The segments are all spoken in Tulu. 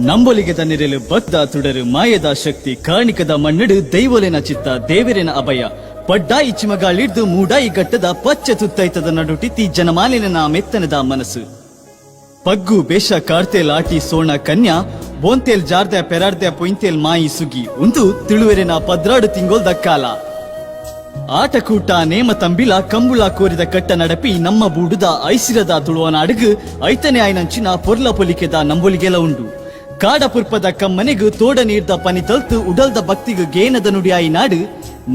ನಂಬೊಲಿಗೆದ ನಿರೆಲು ಬದ್ದ ತುಡರು ಮಾಯದ ಶಕ್ತಿ ಕಾಣಿಕದ ಮಣ್ಣುಡು ದೈವೊಲೆನ ಚಿತ್ತ ದೇವೆರೆನ ಅಭಯ ಪಡ್ಡಾಯಿ ಚಿಮಗಾಳಿಡ್ದು ಮೂಡಾಯಿ ಗಟ್ಟದ ಪಚ್ಚೆ ತುತ್ತೈತದ ನಡುಟಿತ್ತಿ ಜನಮಾಲಿನ ಮೆತ್ತನದ ಮನಸ್ಸು ಪಗ್ಗು ಬೇಷ ಕಾರ್ತೇಲ್ ಆಟಿ ಸೋಣ ಕನ್ಯಾ ಬೋಂತೇಲ್ ಜಾರ್ದೆ ಪೆರಾರ್ದೆ ಪೊಯಿಂತೇಲ್ ಮಾಯಿ ಸುಗಿ ಉಂದು ತಿಳುವೆರೆನ 12 ತಿಂಗೊಲ್ದ ಕಾಲ. ಆಟಕೂಟ ನೇಮ ತಂಬಿಲ ಕಂಬುಳ ಕೋರಿದ ಕಟ್ಟ ನಡಪಿ ನಮ್ಮ ಬೂಡುದ ಐಸಿರದ ತುಳುವನಾಡುಗು ಐತನೆ ಆಯ್ನಂಚಿನ ಪೊರ್ಲ ಪೊಲಿಕೆದ ನಂಬೊಲಿಗೆಲ ಉಂಡು. ಕಾಡ ಪುರ್ಪದ ಕಮ್ಮನೆಗು ತೋಡ ನೀರ್ದ ಪನಿ ತಲ್ತು ಉಡಲ್ದ ಭಕ್ತಿಗು ಗೇನದ ನುಡಿಯಾಯಿ ನಾಡು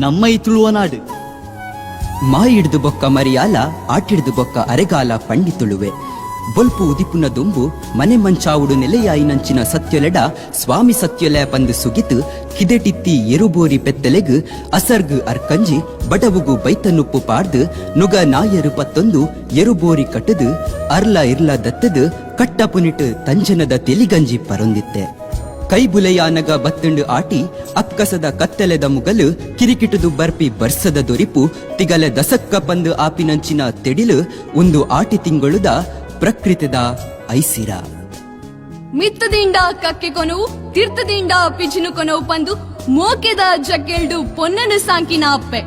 ನಮ್ಮ ಈ ತುಳುವ ನಾಡು. ಮಾಯಿಡ್ದು ಬೊಕ್ಕ ಮರಿಯಾಲ ಆಟಿಡ್ದು ಬೊಕ್ಕ ಅರೆಗಾಲ ಪಂಡಿ ತುಳುವೆ. ಬೊಲ್ಪು ಉದಿಪುನ ದುಂಬು ಮನೆ ಮಂಚಾವುಡು ನೆಲೆಯಾಯಿನಂಚಿನ ಸತ್ಯೊಲೆಡ ಸ್ವಾಮಿ ಸತ್ಯೊಲೆ ಪಂದು ಸುಗಿತು ಕಿದೆಟಿತ್ತಿ ಎರುಬೋರಿ ಪೆತ್ತಲೆಗ್ ಅಸರ್ಗ್ ಅರ್ಕಂಜಿ ಬಡವುಗು ಬೈತನುಪ್ಪು ಪಾಡ್ದು ನುಗ ನಾಯರು ಪತ್ತೊಂದು ಎರುಬೋರಿ ಕಟ್ಟದು ಅರ್ಲ ಇರ್ಲ ದತ್ತದು ಕಟ್ಟ ಪುನಿಟ್ ತಂಜನದ ತೆಲಿಗಂಜಿ ಪರೊಂದಿತ್ತೆ. ಕೈಬುಲೆಯಾನಗ ಬತ್ತಂಡು ಆಟಿ ಅಕ್ಕಸದ ಕತ್ತಲೆದ ಮುಗಲು ಕಿರಿಕಿಟುದು ಬರ್ಪಿ ಬರ್ಸದ ದೊರಿಪು ತಿಗಲೆ ದಸಕ್ಕ ಪಂದು ಆಪಿನಂಚಿನ ತೆಡಿಲು ಒಂದು ಆಟಿ ತಿಂಗಳುದ ಪ್ರಕೃತಿದ ಐಸಿರ. ಮಿತ್ತದಿಂಡ ಕಕ್ಕೆ ಕೊನವು ತೀರ್ಥದಿಂಡ ಪಿಜಿನು ಕೊನವು ಪಂದು ಮೋಕೆದ ಜಕ್ಕೆಲ್ಡು ಪೊನ್ನನು ಸಾಂಕಿನ ಅಪ್ಪೆ.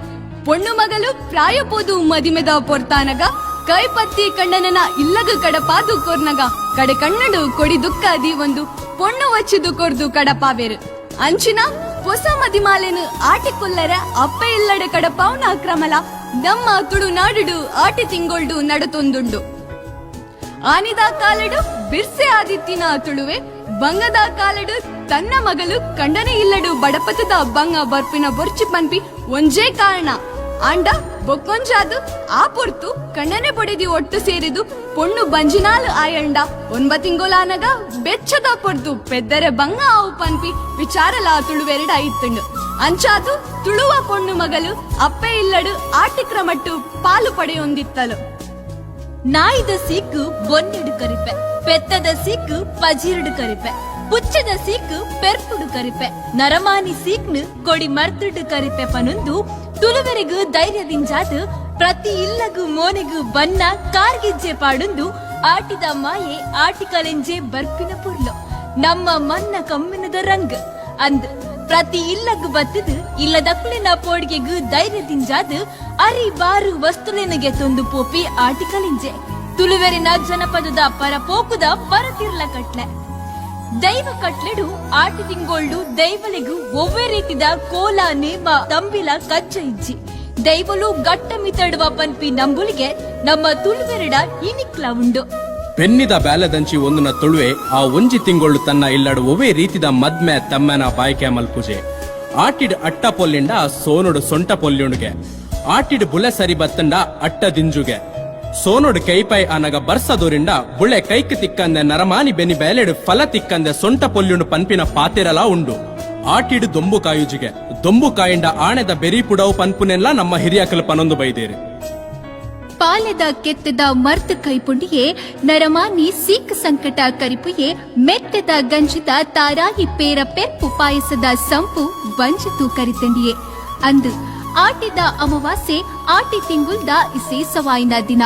ಪೊಣ್ಣು ಮಗಲು ಪ್ರಾಯಪೋದು ಮದಿಮೆದ ಪೊರ್ತಾನಗ ಕೈಪತ್ತಿ ಕಣ್ಣನನ ಇಲ್ಲಗ ಕಡಪಾದು ಕೊರ್ನಗ ಕಡೆ ಕಣ್ಣಡು ಕೊಡಿ ದುಃಖ ಒಂದು ಪೊಣ್ಣು ವಚ್ಚಿದು ಕೊರ್ದು ಕಡಪಾವೇರು. ಅಂಚಿನ ಹೊಸ ಮದಿಮಾಲೆನು ಆಟಿ ಕೊಲ್ಲರ ಅಪ್ಪೆ ಇಲ್ಲಡೆ ಕಡಪಾವ್ನ ಕ್ರಮಲ ನಮ್ಮ ತುಳುನಾಡುಡು ಆಟಿ ತಿಂಗೊಳ್ಡು ನಡತೊಂದುಂಡು. ಆನಿದ ಕಾಲಡು ಬಿರ್ಸೆ ಆದಿತ್ತಿನ ತುಳುವೆ ಬಂಗದ ಕಾಲಡು ತನ್ನ ಮಗಲು ಕಂಡನೆ ಇಲ್ಲಡು ಬಡಪತದ ಬಂಗ ಬರ್ಪಿನ ಬೊರ್ಚಿ ಪನ್ಪಿ ಒಂಜೇ ಕಾರಣ. ಆಂಡ ಬೊಕ್ಕೊಂಜಾದು ಆ ಪೊರ್ತು ಕಣ್ಣನೆ ಬೊಡೆದಿ ಒಟ್ಟು ಸೇರಿದು ಪೊಣ್ಣು ಬಂಜಿನಾಲು ಆಯಂಡ ಒಂಬ ತಿಂಗೊಲಾನಗ ಬೆಚ್ಚದ ಪೊರ್ತು ಪೆದ್ದರೆ ಬಂಗ ಆವು ಪನ್ಪಿ ವಿಚಾರಲ ತುಳುವೆರಡ ಇತ್ತುಂಡು. ಅಂಚಾದು ತುಳುವ ಪೊಣ್ಣು ಮಗಲು ಅಪ್ಪೆ ಇಲ್ಲಡು ಆಟಿಕ್ರಮಟ್ಟು ಪಾಲು ಪಡೆಯೊಂದಿತ್ತಲು. ನಾಯಿದ ಸೀಕು ಬೊನ್ನೆಡು ಕರಿಪೆ, ಪೆತ್ತದ ಸೀಕು ಪಜಿರುಡು ಕರಿಪೆ, ಪುಚ್ಚದ ಸೀಕು ಪೆರ್ಪುಡು ಕರಿಪೆ, ನರಮಾನಿ ಸೀಕ್ನು ಕೊಡಿ ಮರ್ತುಡು ಕರಿಪೆ ಪನೊಂದು ತುಳುವೆರೆಗು ಧೈರ್ಯದಿಂಜಾದು ಪ್ರತಿ ಇಲ್ಲಗು ಮೋನೆಗು ಬನ್ನ ಕಾರ್ಗಿಜ್ಜೆ ಪಾಡುಂದು ಆಟಿದ ಮಾಯೆ ಆಟಿಕಲೆಂಜೆ ಬರ್ಪಿನ ಪುರ್ಲು ನಮ್ಮ ಮನ್ನ ಕಮ್ಮಿನದ ರಂಗ್ ಅಂದ್ ಪ್ರತಿ ಇಲ್ಲಗು ಬತ್ತದು ಇಲ್ಲದಕ್ಕುಲಿನ ಪೋಡಿಗೆಗು ಧೈರ್ಯದಿಂಜಾದು ಅರಿ ಬಾರು ವಸ್ತುಲೆನಗೆ ತೊಂದು ಪೋಪಿ ಆಟಿಕಲಿಂಜೆ ತುಳುವೆರಿನ ಜನಪದದ ಪರಪೋಕುದ ಪರತಿರ್ಲ ಕಟ್ಲೆ. ದೈವ ಕಟ್ಲೆಡು ಆಟಿ ತಿಂಗೊಳ್ಳು ದೈವಲಿಗು ಒವ್ವೆ ರೀತಿದ ಕೋಲ ನೇಮ ತಂಬಿಲ ಕಚ್ಚ ಇಜ್ಜಿ. ದೈವಲು ಗಟ್ಟ ಮಿತಡುವ ಪನ್ಪಿ ನಂಬುಲಿಗೆ ನಮ್ಮ ತುಳುವೆರಡ ಇನಿಕ್ಲ ಉಂಡು. ಬೆನ್ನಿದ ಬ್ಯಾಲದಂಚಿ ಒಂದುನ ತುಳುವೆ ಆ ಒಂಜಿ ತಿಂಗಳು ತನ್ನ ಇಲ್ಲಡು ಒವ್ವೆ ರೀತಿದ ಮದ್ಮೆ ತಮ್ಮನ ಬಾಯ್ಕೆ ಮಲ್ಪುಜೆ. ಆಟಿಡ್ ಅಟ್ಟ ಪೊಲ್ಲಿಂಡ ಸೋನುಡು ಸೊಂಟ ಪೊಲ್ಯುಂಡುಗೆ. ಆಟಿಡ್ ಬುಲೆ ಸರಿ ಬತ್ತಂಡ ಅಟ್ಟ ದಿಂಜುಗೆ. ಸೋನುಡು ಕೈಪೈ ಆನಗ ಬರ್ಸದೋರಿಂಡ ಬುಳೆ ಕೈಕ್ ತಿಕ್ಕಂದೆ ನರಮಾನಿ ಬೆನಿ ಬೇಲೆಡು ಫಲ ತಿಕ್ಕಂದೆ ಸೊಂಟ ಪೊಲ್ಯುಂಡು ಪನ್ಪಿನ ಪಾತೆರಲಾ ಉಂಡು. ಆಟಿಡು ದೊಂಬು ಕಾಯುಜಿಗೆ. ದೊಂಬು ಕಾಯಿಂಡ ಆಣೆದ ಬೆರಿ ಪುಡವು ಪನ್ಪುನೆಲ್ಲ ನಮ್ಮ ಹಿರಿಯಕಲು ಪನೊಂದು ಬೈದೇರು. ಪಾಲೆದ ಕೆತ್ತದ ಮರ್ತ್ ಕೈಪುಂಡಿಯೇ ನರಮಾನಿ ಸೀಕ್ ಸಂಕಟ ಕರಿಪುಯೇ ಮೆತ್ತದ ಗಂಜಿದ ತಾರಾಯಿ ಪೇರ ಪೆರ್ಪು ಪಾಯಸದ ಸಂಪು ಬಂಜಿತು ಕರಿತಂಡಿಯೇ ಅಂದು ಆಟಿದ ಅಮಾವಾಸ್ಯೆ ಆಟಿ ತಿಂಗುಲ್ದ ಇಸೇಸವಾಯಿನ ದಿನ.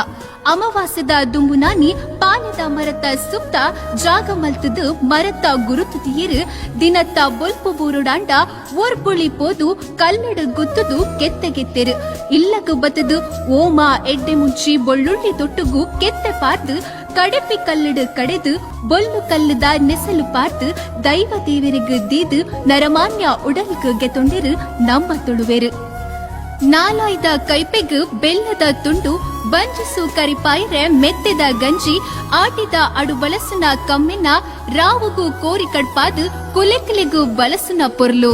ಅಮಾವಾಸ್ಯದ ದುಂಬುನಾನಿ ಪಾಲೆದ ಮರತ ಸುತ್ತ ಜಾಗ ಮಲ್ತದು ಮರತ ಗುರುತು ತೀರು ದಿನತ್ತ ಬೊಲ್ಪು ಬೂರುಡಾಂಡ ಒರ್ಪುಳಿ ಪೋದು ಕಲ್ಲಡು ಗುತ್ತುದು ಕೆತ್ತೆಗೆತ್ತೆರು. ಇಲ್ಲಗು ಬತ್ತದು ಓಮ ಎಡ್ಡೆ ಮುಂಚಿ ಬೊಳ್ಳುಳ್ಳಿ ತೊಟ್ಟುಗು ಕೆತ್ತೆ ಪಾರ್ದು ಕಡೆಪಿ ಕಲ್ಲಡು ಕಡೆದು ಬೊಲ್ಲು ಕಲ್ಲುದ ನೆಸಲು ಪಾರ್ದು ದೈವ ದೇವರಿಗೆ ದೀದು ನರಮಾನ್ಯ ಉಡಲ್ಗ್ ಗೆತೊಂಡಿರು ನಮ್ಮ ತುಳುವೆರು. ನಾಲಾಯ್ದ ಕೈಪೆಗ್ ಬೆಲ್ಲದ ತುಂಡು ಬಂಜಿಸು ಕರಿಪಾಯಿರೆ ಮೆತ್ತೆದ ಗಂಜಿ ಆಟಿದ ಅಡು ಬಲಸುನ ಕಮ್ಮೆನ ರಾವುಗು ಕೋರಿ ಕಡ್ಪಾದು ಕುಲೆಕುಲೆಗು ಬಲಸುನ ಪೊರ್ಲು.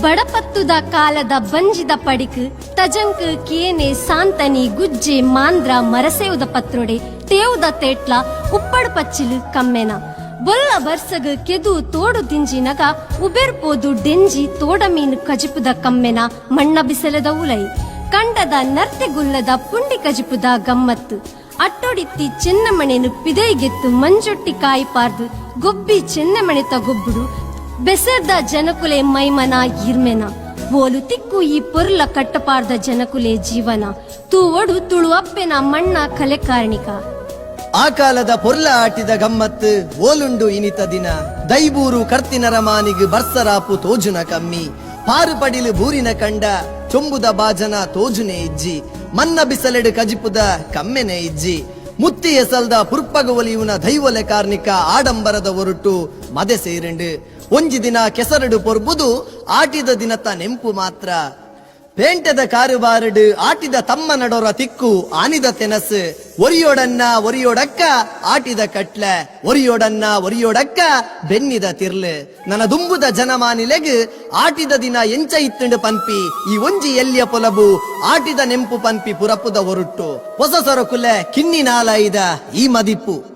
ಬಡಪತ್ತುದ ಕಾಲದ ಬಂಜಿದ ಪಡಿಕ್ ತಜಂಕ್ ಕೇನೆ ಸಾಂತನಿ ಗುಜ್ಜೆ ಮಾಂದ್ರ ಮರಸೇವುದ ಪತ್ರೊಡೆ ತೇವುದ ತೇಟ್ಲ ಉಪ್ಪಡು ಪಚ್ಚಿಲು ಕಮ್ಮೆನ. ಬೊಲ್ಲ ಬರ್ಸಗ್ ಕೆದು ತೋಡು ದಿಂಜಿನಗ ಉಬೆರ್ಪೋದು ಡೆಂಜಿ ತೋಡ ಮೀನು ಕಜಿಪುದ ಕಮ್ಮೆನ. ಮಣ್ಣ ಬಿಸಲದ ಉಲೈ ಕಂಡದ ನರ್ತೆ ಗುಲ್ಲದ ಪುಂಡಿ ಕಜಿಪುದ ಗಮ್ಮತ್ತು. ಅಟ್ಟೊಡಿತ್ತಿ ಚೆನ್ನಮಣೆನು ಪಿದೈಗೆತ್ತು ಮಂಜೊಟ್ಟಿ ಕಾಯಿ ಪಾರ್ದು ಗೊಬ್ಬಿ ಚೆನ್ನಮಣೆತ ಗೊಬ್ಬುಡು ಬೆಸರ್ದ ಜನಕುಲೆ ಮೈಮನ ಇರ್ಮೆನ. ಓಲು ತಿಕ್ಕು ಈ ಪೊರ್ಲ ಕಟ್ಟಪಾರ್ದ ಜನಕುಲೆ ಜೀವನ ತೂವೊಡು ತುಳುವಪ್ಪೆನ ಮಣ್ಣ ಕಲೆ ಕಾರ್ಣಿಕ. ಆ ಕಾಲದ ಪೊರ್ಲ ಆಟಿದ ಗಮ್ಮತ್ತು ಓಲುಂಡು ಇನಿತ ದಿನ. ದೈಬೂರು ಕರ್ತಿನರ ಮಾನಿಗ್ ಬರ್ಸರಾಪು ತೋಜುನ ಕಮ್ಮಿ. ಪಾರು ಪಡಿಲು ಬೂರಿನ ಕಂಡ ಚೊಂಬುದ ಬಾಜನ ತೋಜುನೆ ಇಜ್ಜಿ. ಮನ್ನ ಬಿಸಲೆಡು ಕಜಿಪುದ ಕಮ್ಮೆನೆ ಇಜ್ಜಿ. ಮುತ್ತಿ ಎಸಲ್ದ ಪುರ್ಪಗ ಒಲಿಯುನ ದೈವೊಲೆ ಕಾರ್ನಿಕ ಆಡಂಬರದ ಒರುಟು ಮದೆ ಸೇರಿಂಡು. ಒಂಜಿ ದಿನ ಕೆಸರಡು ಪೊರ್ಬುದು ಆಟಿದ ದಿನತ ನೆಂಪು ಮಾತ್ರ. ಪೇಂಟೆದ ಕಾರುಬಾರಡು ಆಟಿದ ತಮ್ಮ ನಡೋರ ತಿಕ್ಕು ಆನಿದ ತೆನಸ್. ಒರಿಯೋಡನ್ನ ಒರಿಯೋಡಕ್ಕ ಆಟಿದ ಕಟ್ಲೆ, ಒರಿಯೋಡನ್ನ ಒರಿಯೋಡಕ್ಕ ಬೆನ್ನಿದ ತಿರ್ಲು. ನನ್ನ ದುಂಬುದ ಜನಮಾನಿಲೆಗ್ ಆಟಿದ ದಿನ ಎಂಚ ಇತ್ತುಂಡು ಪನ್ಪಿ ಈ ಒಂಜಿ ಎಲ್ಯ ಪೊಲಬು ಆಟಿದ ನೆಂಪು ಪನ್ಪಿ ಪುರಪುದ ಒರುಟ್ಟು. ಹೊಸ ಸೊರಕುಲೆ ಕಿನ್ನಿ ನಾಲೈದ ಈ ಮದಿಪು.